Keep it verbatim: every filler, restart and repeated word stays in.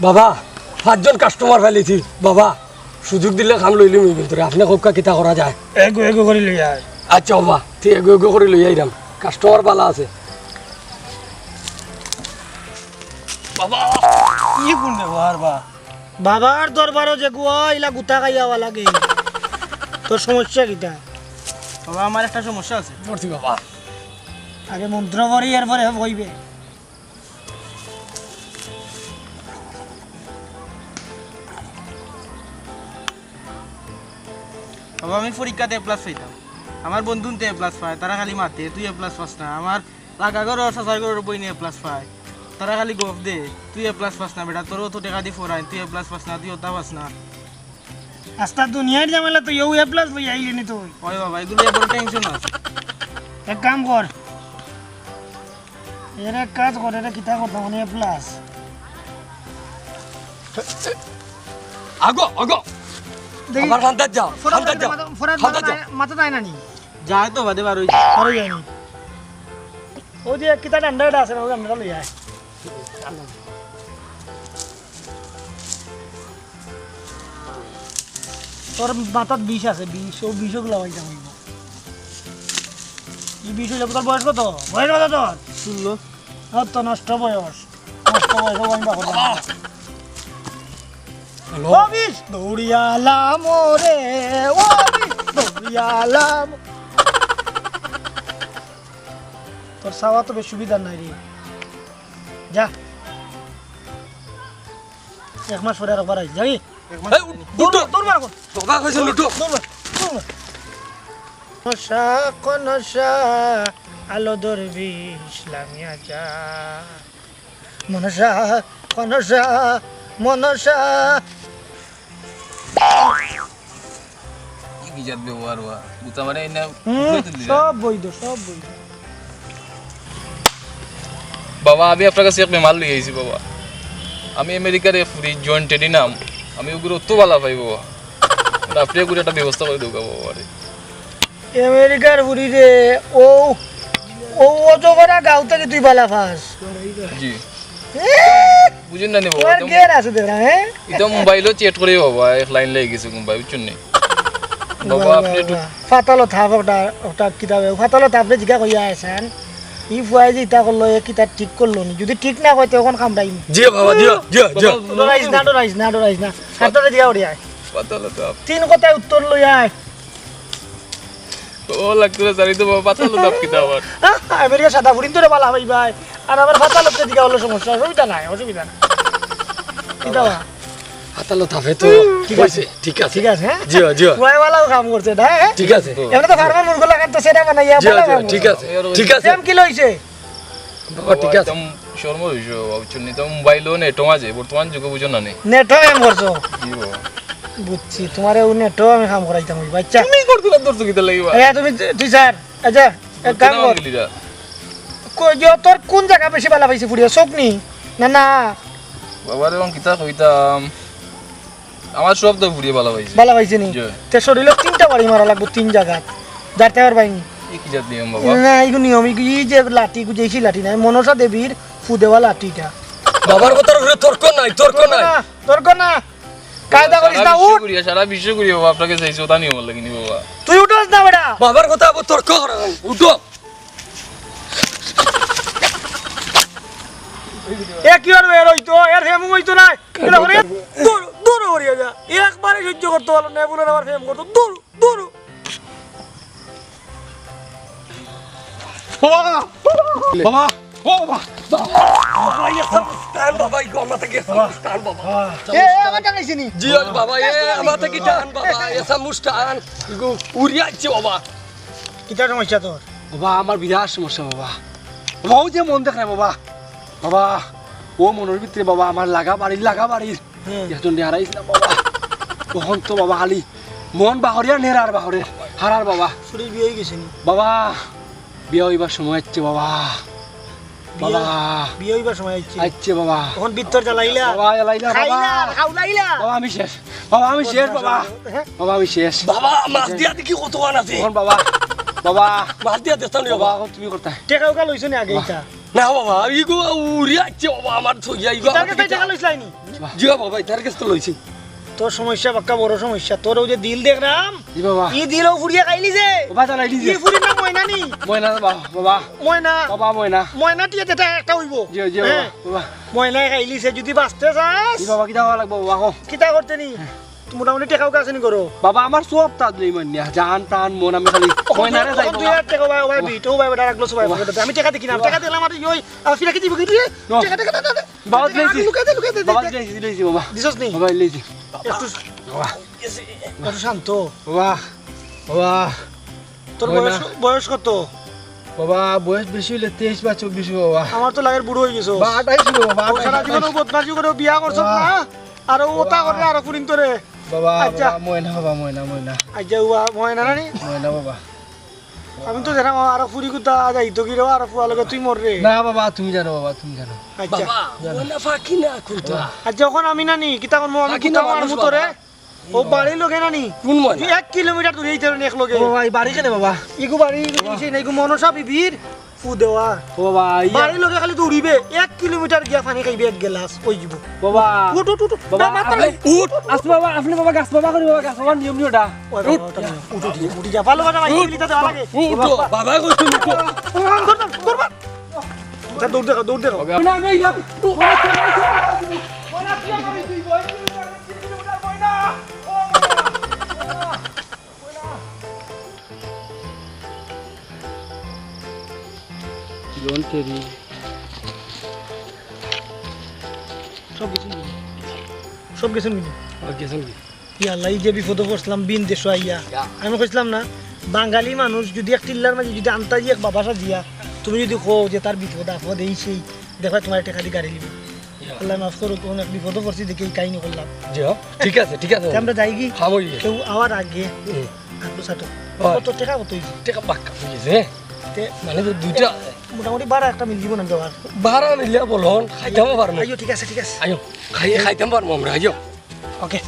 বাবা, পাঁচজন কাস্টমার ফালাইছি। বাবা, সুযোগ দিলে কাম লইলিমু ভিতরে। আপনে কউক্কা কিতা করা যায়? এগু এগু করি লইয়া আয়। আচ্ছা বাবা, তে এগু এগু করি লইয়া আইরাম। কাস্টমার বালা আছে। বাবা, কি কোন ব্যবহার বা? বাবার দরবারো যেগুয়া ইলা গুতা খাইয়া আওয়া লাগে। তোর সমস্যা কিতা? বাবা, আমার একটা সমস্যা আছে। পড়ছি বাবা। আগে মন্ত্র পড়ি, এরপরে কইবে। বাবা, আমি পরীক্ষাত এ প্লাস পাইতাম, আমার বন্ধুন্তে এ প্লাস পায়, তারা খালি মাতে, তুই এ প্লাস পাস না। আমার লাগা ঘরর, চাচার ঘরর বইনে এ প্লাস পায়, তারা খালি গফ দে, তুই এ প্লাস পাস না বেটা, তোরও তো টেকা দি পড়াইন, তুই এ প্লাস পাস না, তুই ওটা পাস না। আস্তা দুনিয়ার ঝামেলা তো ইউ এ প্লাস লই আইলি নি তুই। ওই বাবা, এগুলো বড় টেনশন আছে। এক কাম কর, এর এক কাজ কর, এটা কিতা করতাম মানে এ প্লাস। আগো, আগো। দেখি, আমার খান্দার যাও, ফোরাত খান্দার যাও, মাথা, ফোরাত খান্দার মাথা যাও। যায়, মাথা যায় না নি? যায় তো বাদে বার হই যায়। বার হই যায়নি। ওই যে কিতা ডান্ডা এটা আছে না, ওই ডান্ডাটা লই আয়। তোর মাথাত বিষ আছে, বিষ, ও বিষ ওগুলা হয়ে যাবে। এই বিষ হয়ে যাবে, তোর বয়স কত? বয়স কত তোর? ষোলো। তোর তো নষ্ট বয়স। নষ্ট বয়স, ও আমি বাবা। হ্যালো? ও বিষ, দৌড়িয়ালাম রে, ও বিষ, দৌড়িয়ালাম। তোর চাওয়া তো বেশ সুবিধা নাই রে। যা। এক মাস পরে আর একবার আইস, যাবি? এক মাস এই, পরে। উঠ, দৌড়, উঠো। দৌড় মার এখন। বাবা কইছে উঠো। দৌড় মার, দৌড় মার। নশা, কোন নশা, আলো দরবিশ লামিয়া যা। মনসা, কনসা, মনসা। কি কি জাত ব্যবহার ওয়া? গুতা মারে না, হুম, উপরে তুলি না। সব বৈধ, সব বৈধ। বাবা, আমি আপনার কাছে এক বেমার লই আইছি বাবা। আমি আমেরিকার এক ফুরি জয়েন্ট টেডি নাম, আমি ওগুলো অত বালা পাই বাবা। মানে আপনি ওগুলো একটা ব্যবস্থা করে দেবো বাবা রে। আমেরিকার ফুরি রে, ও, ও, ও তো করা গাঁও থেকে তুই বালা পাস। জি। এ, বুঝুন না নি বাবা, তোমার এটা গের আছে দেখলাম, হ্যাঁ? এটা মোবাইলও চেট করে বাবা, এক লাইন লেগে গেছে মোবাইল, বুঝছেন নি? বাবা, বাবা, আপনি একটু বাবা। ফাতালো থাপ ওটা, ওটা কিতাবে, ফাতালো থাপরে জিগা কইয়া আছেন। ই ফুয়াই যে ইতা করলো, এ কিতা ঠিক করলো নি? যদি ঠিক না হয়, তো এখন কামড়াইনি। জি বাবা, জি, জি, জি। বাবা, ডরাইস না, ডরাইস না, ডরাইস না। হাতটা দিয়া উড়ি আয়। ফাতালো থাপ। তিন কথায় উত্তর লই আয়। ও লাগতো না, জানি তো বাবা, ফাতালো থাপ কিতা আবার। আহ, আমেরিকা সাদা ফুরিন তোরে বালা ভাই ভাই। আর আমার ফাতালো তো দিকে হলো সমস্যা, অসুবিধা নাই, অসুবিধা নাই। কিতা বা? ফাতালো থাপে তো ঠিক আছে। হইছে, ঠিক আছে। ঠিক আছে, হ্যাঁ? জি, জি। ফুয়াই বালাও কাম করছে না, হ্যাঁ? ঠিক আছে। এমনি তো ফার্মার মুরগো লাগান তো সেটা বানাইয়া জি, বালা জি, কাম ঠিক করছে। আছে, ঠিক আছে। প্রেম কি লইছে? বাবা, ঠিক আছে। একদম শর্ম হইছে বাবা, বুঝছো নি? তো মোবাইলও নেটও মাঝে, বর্তমান যুগে বুঝো না নি। নেটও এম করছো? জি বাবা। বুঝছি, তোমারে ও নেটও আমি কাম করাইতাম ওই বাচ্চা। তুমি করতে না, ধরছো কিতা লাগি বা? এ, তুমি টিচার, আচ্ছা, এক কাম কর। কই গিয়া তোর কোন জায়গা বেশি বালা পাইছে ফুড়িয়ে? চোখ নি? না, না। বাবা রে, এখন কিতা কইতাম? আমার সব তো ফুড়িয়ে বালা পাইছে। বালা পাইছে নি? জি। তে শরীরে তিনটা বাড়ি মারা লাগবো, তিন জায়গা। জানতে পারবাই নি? এই কি জাত নিয়ম বাবা? না, এইগু নিয়ম, এইগু, এই যে লাঠি, এইগু যে লাঠি নাই, মনসা দেবীর ফু দেওয়া লাঠিটা। বাবার কথার উপরে তর্ক নাই, তর্ক নাই। না, তর্ক না। কায়দা করিস না, সারা বিশ্ব উঠ। ঘুরিয়া, সারা বিশ্ব ঘুরিয়া বাবা, আপনাকে চাইছি, ওটা নিয়ম লাগেনি বাবা। তুই উঠোস না বেটা। বাবার কথা আবার তর্ক করা নাই, উঠো। এ কি আর এর হইতো, এর হেমু হইতো না। এটা করে দূর, দূর হরিয়া যা। একবারে সহ্য করতে পারলো না, বলে আবার ফেম করতো। দূর, দূর। বাবা! বাবা! ও বাবা! বাবা, ইয়ে সব টান বাবা, এই গলা থেকে সব টান বাবা। এ, এ, আমার টান আইছে নি? জি, ওই বাবা, এ, আমার থেকে টান বাবা, এ সব মুষ টান। ইগু উড়ি আইছে বাবা। কিতা সমস্যা তোর? বাবা, আমার বিরাট সমস্যা বাবা। বাবা, ও যে মন দেখ না বাবা। বাবা, ও মনের ভিতরে বাবা, আমার লাগা বাড়ির, লাগা বাড়ির। হুম। একজন নিয়ে হারাইছিলাম বাবা। তখন তো বাবা খালি মন বাহরিয়া নেরার বাহরে, হারার বাবা। শরীর বিয়ে হয়ে গেছে নি? বাবা, বিয়া হইবার সময় আইছে বাবা। বিয়ে, বাবা। বিয়ে হইবার সময় আইছে। আইছে বাবা। তখন ভিতর জ্বালাইলা? বাবা, জ্বালাইলা, বাবা। খাইলা, খাওলাইলা? বাবা, আমি শেষ। বাবা, আমি শেষ, বাবা। হ্যাঁ? বাবা, আমি শেষ। বাবা, মাছ দিয়া দেখি কত ওয়ান আছে। তখন বাবা, বাবা। মাছ দিয়া দেখতাম নি বাবা, বাবা। এখন তুমি করতায়। টেকা ওকা লইছো নি আগে বাবা। এটা? না বাবা, ইগু উড়ি আইছে বাবা, আমার থইয়া ইগু তার আমার কাছে দিকে টেকা লইছলায়নি? জি বাবা, তার কাছে তো লইছি। তোর সমস্যা বাক্কা বড় সমস্যা। তোর অউ যে দিল দেখরাম, জি বাবা। ই দিল অউ ফুড়িয়ে খাইলিছে। বাবা, জ্বালাইলিছে। ই ফুড়ির নাম ময়না নি? ময়না বাবা, বাবা। ময়না। বাবা, ময়না। ময়না টিয়া যেটা একটা অইবো। জি, জি, বাবা, হ্যাঁ। বাবা। ময়নায় খাইলিছে, যদি বাঁচতে চাস, জি বাবা, কিতা করা লাগবো বাবা, কও। কিতা করতে নি? মোটামুটি টেকাও কাছে নি করো। বাবা, আমার সব তাত নেই মানিয়া, জান, প্রাণ, মন, আমি খালি ময়নারে চাই বাবা। দুই হাজার টেকা, ভাই, ভাই, বাবা। বিট, ও ভাই, বেটা, রাখলো সবাই বাবা। পকেটে। আমি টেকা দেখি না, বাবা। টেকা দিলাম আর ওই, আর ফিরাকে দিব কি দিয়ে? না। টেকা, টেকা, টেকা, টেকা। বাবা, টেকা, দিলাইছি। লুকাই দে, লুকাই দে, বাবা, দে। দিলাইছি, দিলাইছি, বাবা। দিছস নি? বাবা, দিলাইছি। একটু, বাবা। একটু শান্ত। বাবা, বাবা। তোর ময়না। বয়স, বয়স কত? বাবা, বয়স বেশি অইলে তেইশ বা চব্বিশ অইবো, বাবা। আমার তো লাগের বুড়া অই গেছো। বা, আঠাইশ অইবো, বাবা, ও সারা আঠাইশ, জীবন ও আঠাইশ। বদমাশি করে বিয়া করছো বাবা। না? আর ও ওটা বাবা। করে আর ফুরিন তোরে। বাবা, আচ্ছা। বাবা, ময়না, বাবা, ময়না, ময়না। আচ্ছা, ও ময়না না নি? ময়না, বাবা। আমি তো জানা, আর ফুরি কুতা যাইতো কি রে, আর ফুয়া লগে তুই মর রে। না, বাবা, তুমি জানো, বাবা, তুমি জানো। আচ্ছা। বাবা, জানো। ময়না ফাঁকি না খুলতো। বাবা। আচ্ছা, অখন আমি না নি, কিতা করমু, আমি ফাঁকি না কুতা মানুষ, মারমু তোরে। বাবা। ও বাড়ির লগে না নি? কোন ময়না? তুই এক কিলোমিটার দূরে যাইতে পারবি এক লগে। ও বাবা, এই বাড়ি কেনে বাবা? ইগু বাড়ি, ইগু বাবা। দিছে না, ইগু মনসা বিবির ফু দেওয়া। ও বাবা, ইয়া। বাড়ির লগে খালি দৌড়িবে, এক কিলোমিটার গিয়া পানি খাইবে এক গ্লাস, অই যিবো। বাবা। উঠ, উঠ, উঠ, উঠ। বাবা, না, মাথা আপনি নাই। উঠ। আস্তে বাবা, আপনি বাবা গাছ বাবা করি বাবা, গাছ বাবা নিয়ম নিয়ম ওটা। ওই বাবা, উঠ। ওটা নিয়ম। উঠ, উঠ, উঠ, উঠ, যা, ভালো কথা ভাই, উঠ। এগুলি তো দেওয়া লাগে। উঠ, বাবা, কই তুমি? উঠ। ধর, ধর, ধর, ধর। যা, দৌড় দেখাও, দৌড় দেখাও। বাবা। না, না, ইয়া। জন তেরি। সব গেছে নি? সব গেছে নি? আর গেছে নি? ইয়া আল্লাহ, এই যে বিপদো পড়ছিলাম বিন দেশো আইয়া। ইয়া। আমি কইছিলাম না, বাঙালি মানুষ যদি এক টিল্লার মাঝে যদি আন্তাজি এক বাবা সাজিয়া, তুমি যদি কও যে তার বিপদ আপদ এই সেই, দেখো তোমার টেকা দি গাড়ি নিবে। ইয়া। আল্লাহ মাফ করুক, অনেক বিপদো পড়ছি দেখে এই কাহিনী করলাম। জি, হ্যাঁ, ঠিক আছে, ঠিক আছে। তে আমরা যাই কি? খাম অই গেছে। কেউ আওয়ার আগে হুম। আব্দুল সাটো। হয়। কত টেকা কত অইছে? টেকা বাক্কা অই গেছে, হ্যাঁ। তে মানে তো দুইটা মোটামুটি বারো একটা মিল দিব না দেওয়ার। বারো মিলিয়া বলুন, খাইতামও পারমু। আইও, ঠিক আছে, ঠিক আছে। আইও, খাই-, খাইতাম পারমু আমরা, আইও। ওকে।